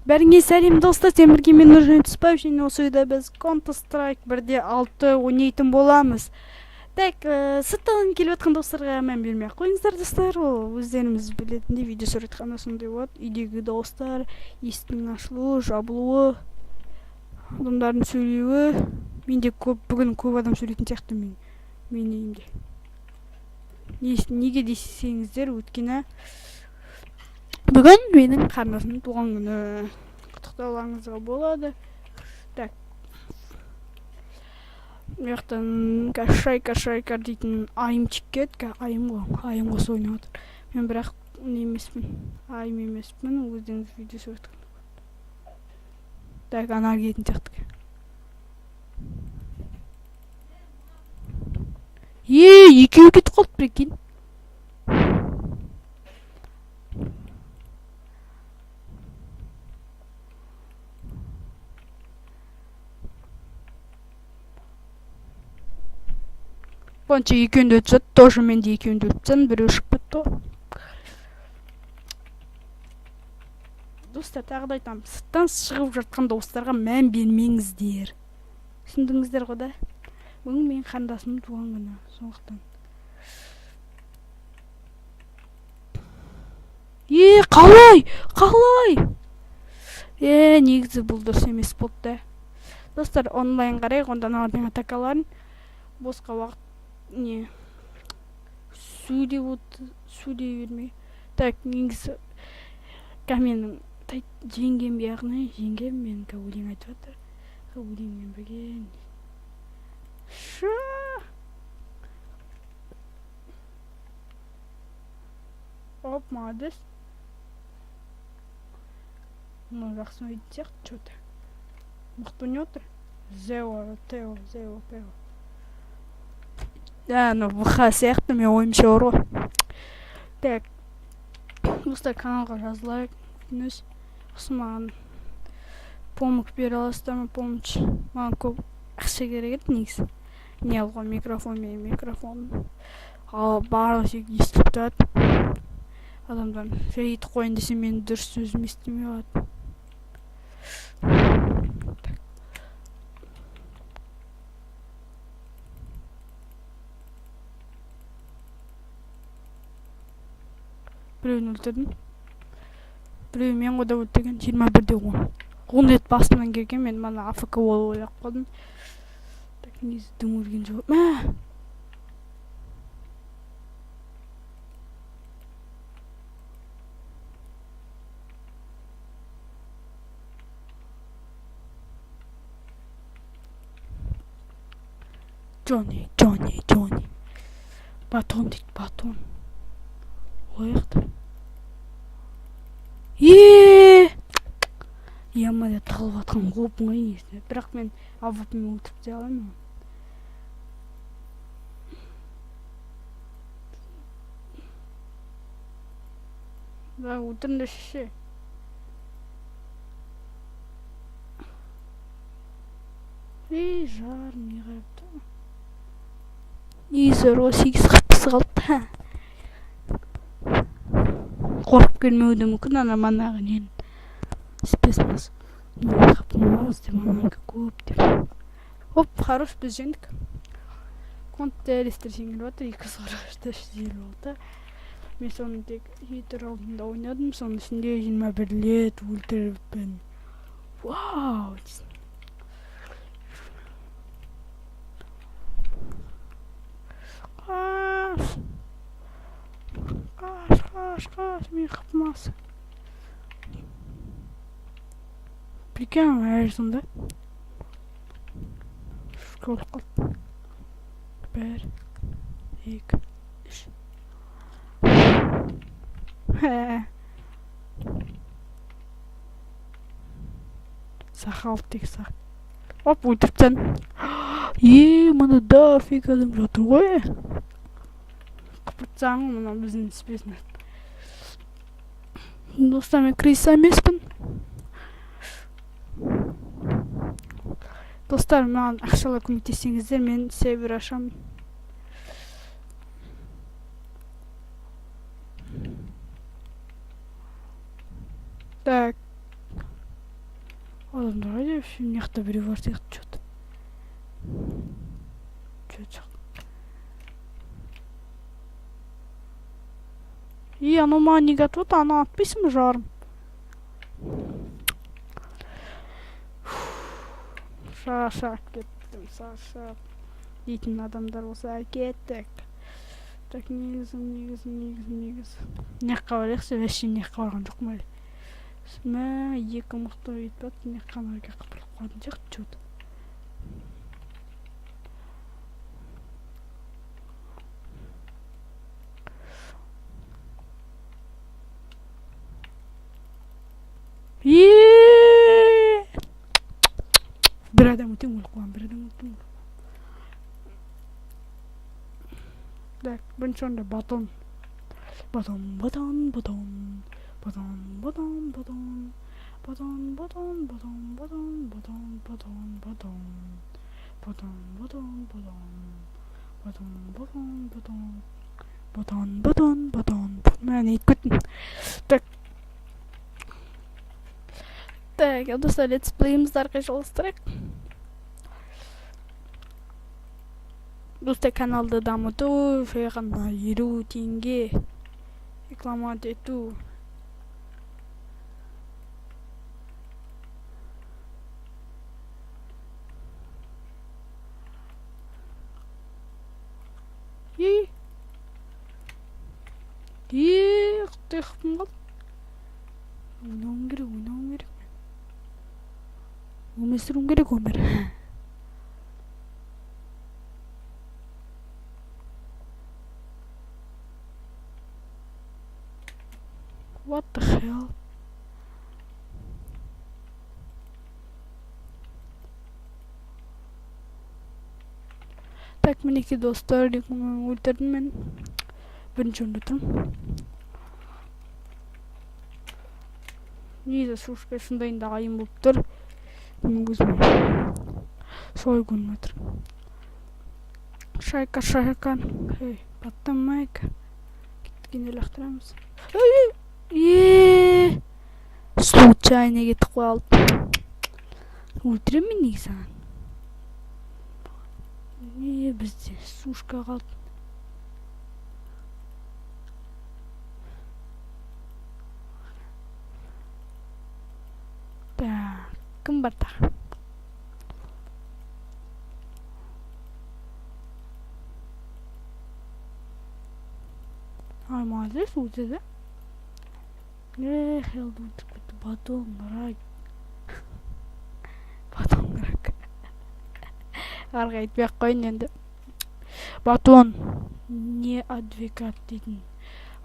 Бәріңе сәлем, достар, сен бірге мен Нұржан Түсіпбаев, және осы видеода біз Counter Strike 1.6 ойнайтын боламыз. Так, сырттан келіп жатқан достарға мән бермей ақ қойыңыздар, достар. Ол өздеріңіз білетіндей видео түсіріп жатқанда сондай болады. Үйдегі дауыстар, есіктің ашылуы, жабылуы, адамдардың сөйлеуі. Менде көп, бүгін көп адам сөйлейтін сияқты мен үйімде. Неге десеңіздер, өйткені бүгін менің қарындасымның туған күні. Құттықтауларыңызға болады. Так. Мына жақтан шайка шайка дейтін айым шығып кетті. Айым ғой, айым қосып ойнап жатыр. Мен бірақ не емеспін, айым емеспін, өздеріңіз видео түсіріп жатқан. Так, ана келетін сияқты. Е, екеуі кетіп қалды, прикинь. Бойынша екеуін де өтіп, тоже мен де екеуін де өтіп тастадым, біреуі шығып кетті ғой. Достар, тағы да айтамын, сырттан шығып жатқан дауыстарға мән бермеңіздер. Түсіндіңіздер ғой да? Бүгін менің қарындасымның туған күні, сондықтан. Е, қалай? Қалай? Е, негізі бұл дұрыс емес болды да. Достар, онлайн қарайық, онда аналардың атакаларын. Босқа уақыт не сөйлеп сөйлей бермей. Так, негізі менің жеңгем, яғни жеңгем менің өлең айтып жатыр. Сол өлеңмен бірге ша. Оп, молодец. Ну, жақсы ойнайтын сияқты, че-то. Мықты ойнап отыр. Зео, Тео, Зео, Пео. Да, ну, ВХ сияқты, мен ойымша бар ғой. Так, достар, каналға жазылайық. Өтініш. Сосын маған помощь бере аласыздар ма, помощь? Маған көп ақша керек еді негізі. Не алуға микрофон, менің микрофоным. Ал барлық жерге естіліп тұрады. Адамдар жай қояйын десем, менің дұрыс сөзім естілмей қалады. Так. Біреуін өлтірдім. Біреуін мен ғой да өлтірген. 21-де 10. 10 рет басымнан келген, мен мана АФК болып ойлап қалдым. Так, негізі дым өлген жоқ. Мә! Джонни, Джонни, Джонни. Батон дейді, батон. Ояқта. Е! Яма деп тығылып жатқан оп оңай негізі. Бірақ мен АВП-мен өлтіріп тастай аламын. Да, өлтіріңдер ше. Ей, жарым не қарап тұр. Негізі ғой 8 қырқысы қалды. Қорқып келмеуі де мүмкін, ана манағы нені спецназ деп ананікі көп деп. Оп, хорош, біз жеңдік. Контртеррористтер жеңіліп жатыр, 243, 356. Мен соны тек жеті раундында ойнадым, соның ішінде 21 рет өлтіріппін. Вау! Қаш! Қаш, қаш, қаш, мен қыпмас. Прикинь, әлі сонда. Болып қалды. 1, 2, 3. Сақал тек сақ. Оп, өлтіріп тастадым. Е, мында дофига адам жатыр ғой. Қыпыртсаң, мына біздің спецназ. Достар, мен крыса емеспін. Достар, маған ақшалай көмектессеңіздер, мен сервер ашамын. Так. Адамдар қайда вообще? Мына жақта біреу бар сияқты че-то. Че жоқ. И анау маған неге атып отыр? Анау атпайсың ба, жарым? Шаршап кеттім, шаршап. Дейтін адамдар болса, кеттік. Так, негізі, негізі, негізі, негізі. Мына жаққа барайықшы, вообще мына жаққа барған жоқпын әлі. Мә, екі мықты өйтіп жатыр, мына жаққа ана жаққа бұрылып қалатын сияқты че-то. Еее! Бір адам өтем, өліп қаламын, бір адам өтем, өліп қаламын. Так, бірінші орында батон. Батон, батон, батон. Батон, батон, батон. Батон, батон, батон, батон, батон, батон, батон. Батон, батон, батон. Батон, батон, батон. Батон, батон, батон. Мә, не айтып кеттім. Так. Так, достар, летсплейімізді ары қарай жалғастырайық. Достар, каналды дамыту, жай ғана 50 теңге реклама ету. И И, құттай қыпым қалды. Ойнауым керек, ойнауым керек. Өмір сүруім керек, өмір. What the hell? Так, мінекей, достар, өлтірдім мен. Бірінші орында тұрмын. Негізі сушка шындайында қиын болып тұр. Мен өзім солай көрініп отыр. Шайка, шайка. Эй, баттамайка. Кеткенде лақтырамыз. Е, случайно кетіп қалды. Өлтіремін мен негізі саған. Не, бізде сушка қалды. Так, кім бар тағы? Ай, молодец, өлтірді. Эх, елді өлтіріп кетті. Батон, рак. Батон, рак. Ары айтпай ақ қояйын енді. Батон не адвокат дейтін.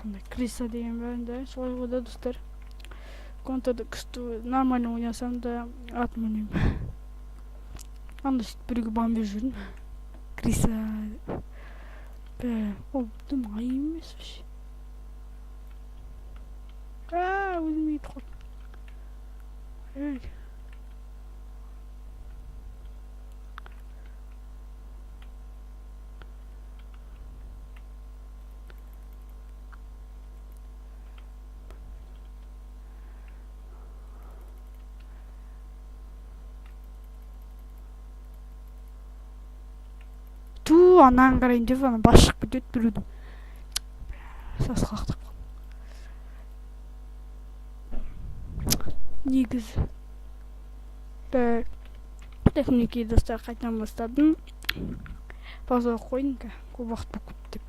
Андай крыса деген бәрін да солай ғой да, достар. Контрда күшті нормально ойнасам да, атын білмеймін. Анда сөйтіп біреуге бан беріп жүрдім. Крыса. Бә, ол дым ай емес вообще. А, өзім кетіп қалдым. Эй. Ту, анаған қарайын деп, ана бас шығып кетеді біреудің. Сасқалақтап қалдым. Негізі. Так. Так, мінекей, достар, қайтадан бастадым. Пауза қойдым, көп уақыт болып кетті деп.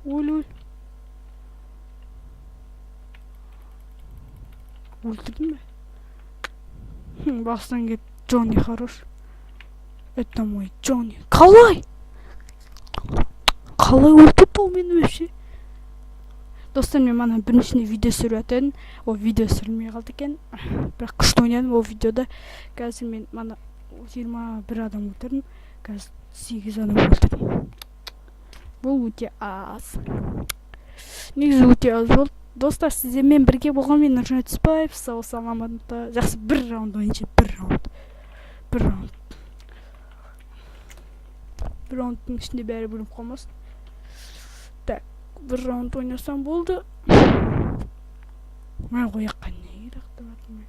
Өл, өл. Өлтірдім бе? Бастан кетіп, Джонни хорош. Это мой Джонни. Қалай? Қалай өлтірді ол мені вообще? Достар, мен мана біріншісінде видео түсіріп жатыр едім. Ол видео түсірілмей қалды екен. Бірақ күшті ойнадым ол видеода. Қазір мен мана 21 адам өлтірдім. Қазір 8 адам өлтірдім. Бұл өте аз. Негізі өте аз болды. Достар, сіздермен бірге болған мен Нұржан Түсіпбаев. Сау саламатта. Жақсы, бір раунд ойнайыншы, бір раунд. Бір раунд. Бір раундтың ішінде бәрі бөлініп қалмасын. Так, Бір раунд ойнасам болды. Мә, ояққа не лақтырып жатырмын?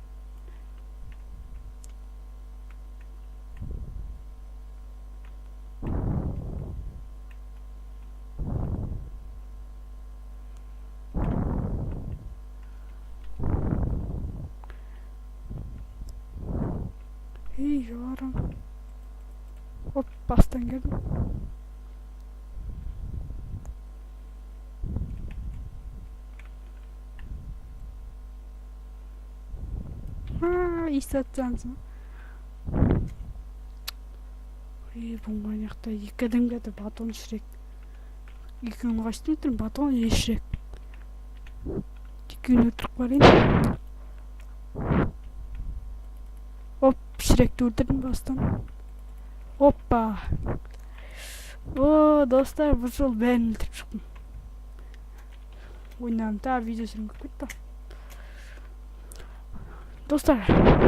Ей, жарым. Оп, бастан келдім. Ha, естіп. Ей, бұл ана жақта екі адам келді, батон, Шрек. Екеуін қашты өлтірдім, батон или Шрек. Екеуін өлтіріп барайын. Оп, Шректі өлтірдім бастан. Оппа. О, достар, бұл жолы бәрін өлтіріп шықтым. Ойнадым, тағы видео түсіргім келіп кетті. Достар,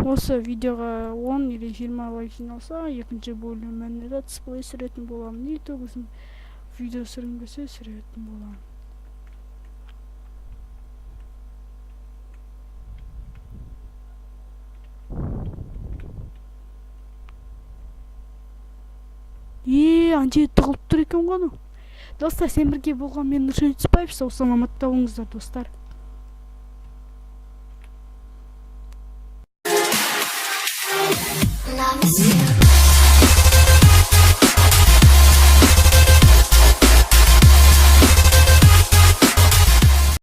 осы видеоға 10 или 20 лайк жиналса, екінші бөлімін летсплей түсіретін боламын. Не то өзім видео түсіргім келсе, түсіретін боламын. Е, ана жерде тығылып тұр екен ғой анау. Достар, сен бірге болған мен, Нұржан Жүсіпбаев. Сау саламатта болыңыздар, достар. Love is you.